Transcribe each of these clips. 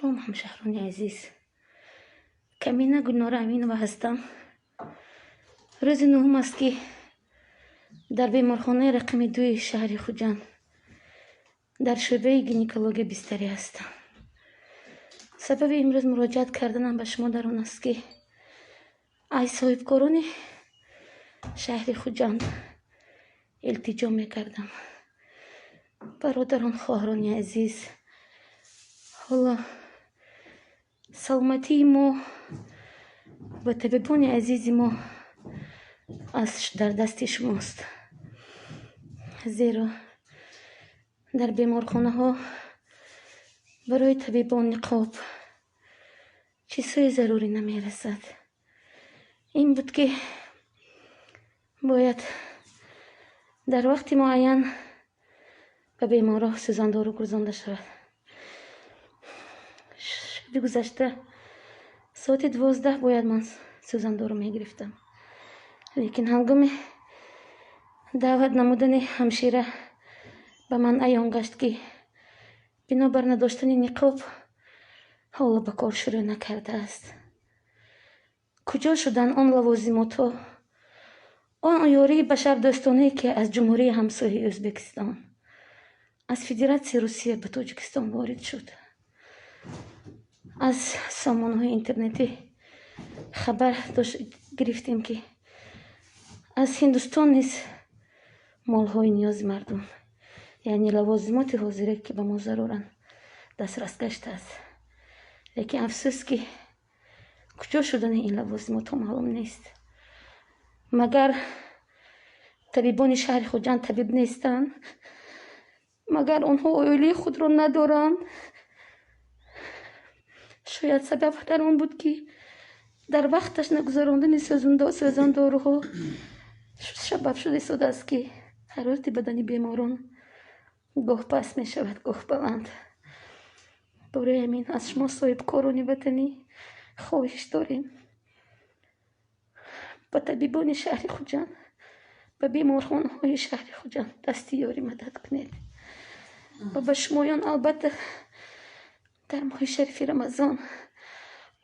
Салом, ҳамшаҳрони азиз. Камина Гулнора Аминова ҳастам. Рӯзи нуҳум аст, ки дар беморхонаи рақами дуи шаҳри Хуҷанд дар шӯъбаи гинекология бистарӣ ҳастам. Сабаби имрӯз муроҷиат карданам ба шумо дар он аст, ки аз соҳибкорони шаҳри Хуҷанд илтиҷо мекардам. Бародарон, хоҳарони азиз, ҳоло саломатии мо ва табибони азизи мо аз дар дасти шумост. Зеро дар беморхонаҳо барои табибон ниқоб, чизҳои зарурӣ намерасад. Ин буд, ки бояд дар вақти муайян ба беморҳо сӯзандору гузаронда шавад. Шаби гузашта соати 12 бояд ман сӯзандору мегирифтам, лекин ҳангоми даъват намудани ҳамшира ба ман аён гашт, ки бинобар надоштани ниқоб ҳоло ба кор шурӯъ накардааст. Куҷо шуданд он лавозимотҳо, он ёрии башардӯстонае, ки аз ҷумҳурии ҳамсояи Ӯзбекистон, аз Федератсияи Русия ба Тоҷикистон ворид шуд? Аз сомонаҳои интернетӣ хабар гирифтем, ки аз Ҳиндустон низ молҳои ниёзи мардум, яъне лавозимоти ҳозира, ки ба мо заруранд, дастрас гаштааст. Лекин афсӯс, ки куҷо шудани ин лавозимотҳо маълум нест. Магар табибони шаҳри Хуҷанд табиб нестанд? Магар онҳо оилаи худро надоранд? Шояд сабаб дар он буд, ки дар вақташ нагузарондани сӯзандоруҳо сабаб шуда истодааст, ки ҳарорати бадани беморон гоҳ паст мешавад, гоҳ баланд. Барои ҳамин аз шумо, соҳибкорони ватанӣ, хоҳиш дорем: ба табибони шаҳри Хуҷанд, ба беморхонаҳои шаҳри Хуҷанд дасти ёрӣ мадад кунед. Ва ба шумоён, албатта, дар моҳи шарифи Рамазон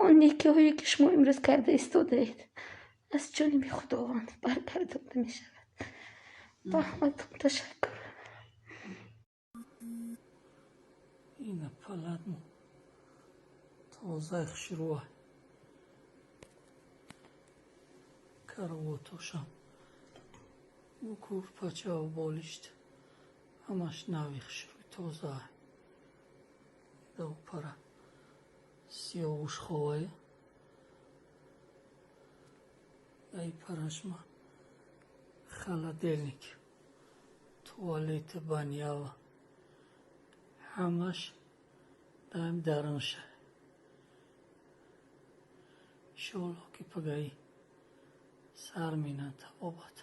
он некиҳое, ки шумо имрӯз карда истодаед, аз ҷониби Худованд баргардонда мешавад. Ба ҳаматон ташаккур. Ина палатмо тозаи хушрӯа, каравотошам, курпачаву болишт ҳамаш нави, хушрӯи, тоза. Пара сиёвушховае, ай парашма холодильник, туалет, банява ҳамаш даим дарунша. Иншоалло, ки пагаи сар минан табобат.